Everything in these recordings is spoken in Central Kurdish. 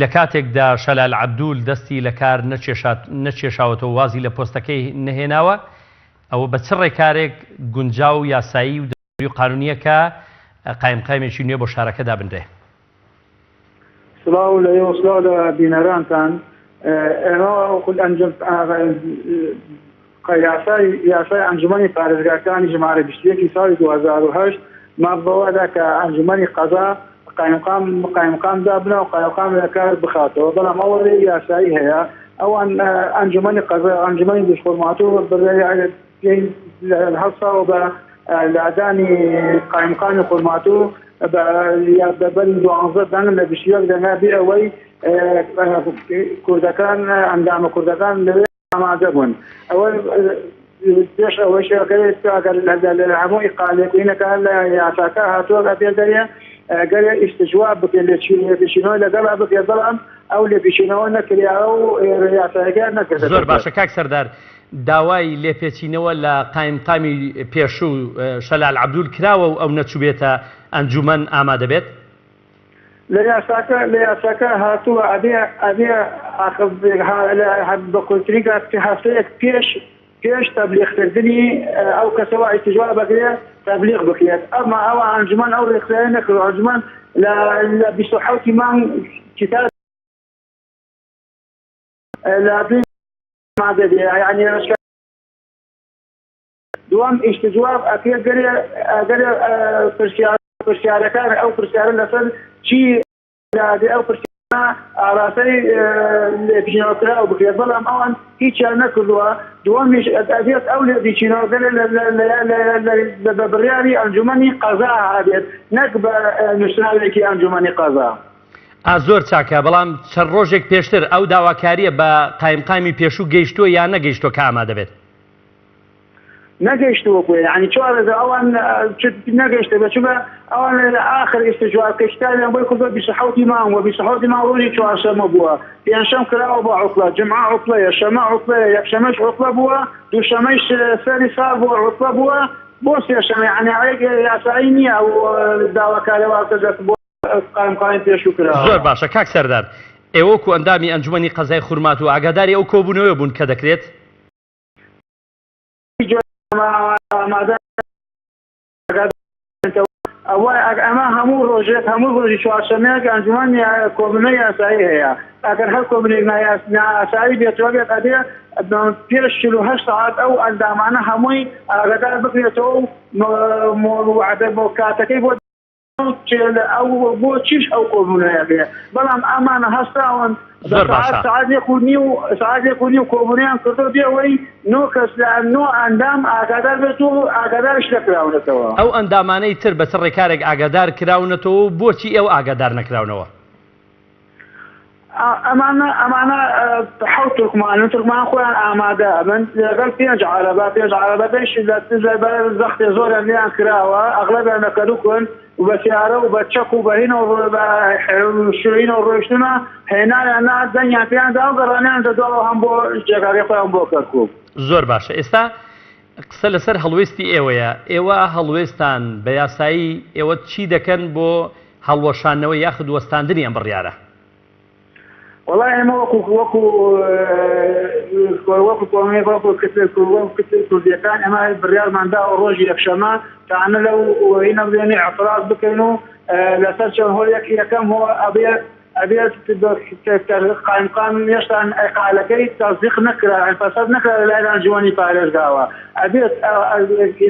لە کاتێکدا شەلال عەبدول دەستی لە کار نەکێشاوەتەوە وازی لە پۆستەکەی نەهێناوە، ئەوە بە چ ڕێکارێک گونجاو و یاسایی و دەستوری و قانونییە کە قایمقامێکی نوێ بۆ شارەکە دابنرێ؟ سڵاو لە ئێوە سڵاو لە بینەرانتان. ئێمە یاسای یاسای ئەنجومەنی پارێزگاکانی ژمارە 21 ی ساڵی 2008 ماف بەوەدا کە ئەنجومەنی قەزا قایمقام قایمقام دابنا و قایمقام لە کار بخاتەوە بەڵام ئەوە رێی یاسایی هەیە ئەوان ئەنجومەنی قەزا ئەنجومەنی دوژخۆرماتوو هەڵساوە بە لادانی قایمقامی خورماتوو بە بەری دوانزە دەنگ لە 21 دەنگا بێ ئەوەی کوردەکان ئەندامە کوردەکان لەوێ ئامادە بوون ئەوە پێش ئەوەش ئەگەر لە هەموو ئیقالێکینەکە لە یاساکە هاتووە ئەبێ دەرێ گەر ئیستجواب بکرێت لێپێچینەوە لەگەڵا بکرێت بەڵام ئەو لێپێچینەوە نەکریا و یاسایەکە نەکردە زۆر باشە کاک سەردار داوای لێپێچینەوە لە قایمقامی پێشوو شەلال عەبدول کراوە و ئەو نەچووبێتە ئەنجومەن ئامادە بێت؟ لە یاساکە لە یاساکە هاتووە ئەبێ ئەبێ ئاخر بە کورتترین کات هەفتەیەک پێش پێش تەبلیغ کردنی ئەو کەسەوە ئیستجواب بکرێ تەبلیغ بکرێت ئەما ئەوە ئەنجومەن ئەو ڕێکخراوە نەکردووە ئەنجومەن لە لە 27 مانگ کتاب لە دوی مادە بێ یعنی دووەم ئیستجواب ئەکرێت گەرێ گەرێ پرسیار پرسیارەکان ئەو پرسیارە لەسەر چی دادێ ئەو پرسیارە ئاراستەی لێپێچینەوە کراو بکرێت بەڵام ئەوان هیچیان نەکردووە دووەمیش ئەبێت ئەو لێپێچینەوە گەلێ بە بڕیاری ئەنجومەنی قەزا هەبێت نەک بە نووسراوێکی ئەنجومەنی قەزا. ئا زۆر چاکە بەڵام چەند ڕۆژێک پێشتر ئەو داواکارییە بە قایمقامی پێشوو گەیشتووە یان نەگەیشتووە کە ئامادە بێت؟ نەگەیشتووە بۆیە یعنی چوار ئەوان نەگەیشتە بە چونکە ئەوان لە ئاخر ئیستجواب کە کتابیان بۆی کردووە 27 مانگ و 27 مانگ ڕۆژی چوارشەممە بووە پێنجشەم کراوە بە عوتڵە جمعە عوتڵەیە شەمە عوتڵەیە یەکشەمەش عوتڵە بووە دووشەمەش سەری ساڵ بووە عوتڵە بووە بۆ سێشەمە یعنی ئەوەیەک یاسایی نییە ئەو داواکاری وا دەست بۆ قایمقامی پێشوو کراوە. زۆر باشە کاک سەردار ئێوە وەکو ئەندامی ئەنجومەنی قەزای خورماتوو ئاگاداری ئەو کۆبوونەوەیە بوون کە دەکرێت؟ ئەوە ئەمە هەموو ڕۆژێک هەموو ڕۆژی چوارشەمێک ئەنجومەن کۆبوونەوەی یاسایی هەیە ئەگەر هەر کۆبوونەوەی نایاسایی بێتەوە بێت ئەبێ پێش 48 سەعات ئەو ئەندامانە هەمووی ئاگادار بکرێتەوە و بۆ کاتەکەی بۆ ئەو بۆ چیش ئەو کۆبوونەیە بێ بەڵام ئەمانە هەستاون زۆر باشە سەعات یەک و نیو سەعات یەک و نیو کۆبوونەیان کردو بێ ئەوەی نۆ کەس لە نۆ ئەندام ئاگادار بێت و ئاگادارش نەکراونەتەوە. ئەو ئەندامانەی تر بە چ ڕێکارێک ئاگادار کراونەتەوە و بۆچی ئێوە ئاگادار نەکراونەوە؟ ئەمانە ئەمانە حەوت تورکمانن تورکمان خۆیان ئامادە ئەبن لەگەڵ پێنج عەرەبە پێنج عەرەبەکەیش لە زەختێ زۆریان لێیان کراوە ئەغلەبیان لە کەرکوکن و بە سیارە و بە چەک و بە هینەوە بە شوێنەوە ڕۆیشتنە هێنایان نا دەنگیان پێیان دا و گەڕانیان دەدواوە هەم بۆ جێگاکەی خۆیان بۆ کەرکوک. زۆر باشە ئێستا قسە لەسەر هەڵوێستی ئێوەیە، ئێوە هەڵوێستان بە یاسایی ئێوە چی دەکەن بۆ هەڵوەشاندنەوە یاخود وەستاندنی ئەم بڕیارە؟ وەڵا ئێمە وەکو وەکو وەکو کۆمەڵێک وەکو کتێب کوردیەکان ئێمە بڕیارمان داوە ڕۆژی یەکشەمە تانە لەو هینە بێنێ اعتراض بکەین و لەسەر چەند هۆیەک یەکەم هۆ ئەبێ ئەبێت قایمقام هێشتا ئیقالەکەی تەسدیق نەکرا پەسەند نەکرا لەلایەن ئەنجومەنی پارێزگاوە ئەبێت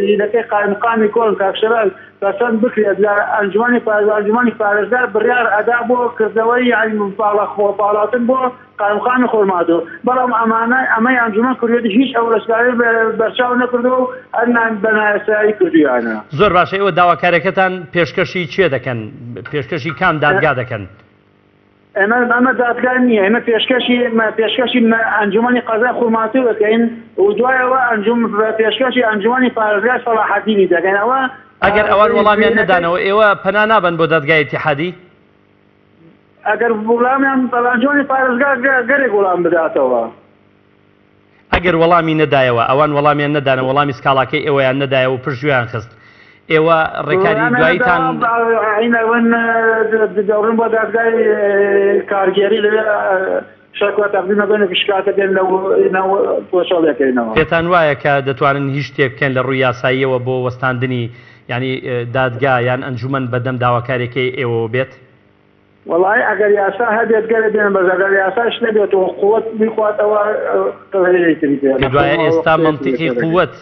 لیژنەکەی قایمقامی کۆن کاک شەلال پەسەند بکرێت لە ئەنجومەنی پارێزگا ئەنجومەنی پارێزگا بڕیار ئەدا بۆ کردنەوەی یانی پاڵە خۆ پاڵاوتن بۆ قایمقامی خورماتوو بەڵام ئەمانە ئەمەی ئەنجومەن کردوێتی هیچ ئەو ڕێکارەی بەرچاو نەکردووە و هەر بە نایاسایی کردویانە. زۆر باشە ئێوە داواکاریەکەتان پێشکەشی کێ دەکەن؟ پێشکەشی کام دادگا دەکەن؟ ئێمە ئەمە دادگا نییە ئێمە پێشکەشی پێشکەشی ئەنجومەنی قەزای خورماتوو دەکەین و دوایەوە ئەنجوم پێشکەشی ئەنجومەنی پارێزگای سەڵاحەدینی دەکەین ئەوە ئەگەر ئەوان وەڵامیان نەدانەوە ئێوە پەنا نابەن بۆ دادگای ئیتیحادی؟ ئەگەر وڵامیان ئەنجومەنی پارێزگا گەرێک وڵام بداتەوە. ئەگەر وەڵامی نەدایەوە، ئەوان وەڵامیان نەدانەوە، وەڵامی سکاڵاکەی ئێوەیان نەدایەوە و پشتگوێیان خست. ئێوە ڕێکاری دواییتان دەڕۆین بۆ دادگای کارگێری لەوێ شەکوا تەقدیم ئەکەین و شکات ئەکەین لەو پۆچەڵ ئەکەینەوە. پێتان وایە کە دەتوانن هیچ شتێک بکەن لە ڕووی یاساییەوە بۆ وەستاندنی یانی دادگا یان ئەنجومەن بەدەم داواکاریەکەی ئێوەوە بێت؟ وەڵایی ئەگەر یاسا هەبێت گەلێ بێن بەس ئەگەر یاساش نەبێت و قوت بیخوات ئەوە قسەیەکی تری پێ کە دوایە ئێستا مەنتیقی قوت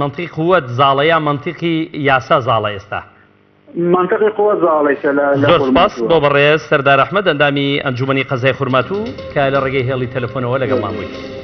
مەنتیقی قوت زاڵە یا مەنتیقی یاسا زاڵە ئێستا؟ مەنتقی قوت زاڵە ئیستا لە زۆر سپاس خورماتووە. بۆ بەڕێز سەردار ئەحمەد ئەندامی ئەنجومەنی قەزای خورماتوو کە لە ڕێگەی هێڵی تەلەفۆنەوە لەگەڵمان بوویت.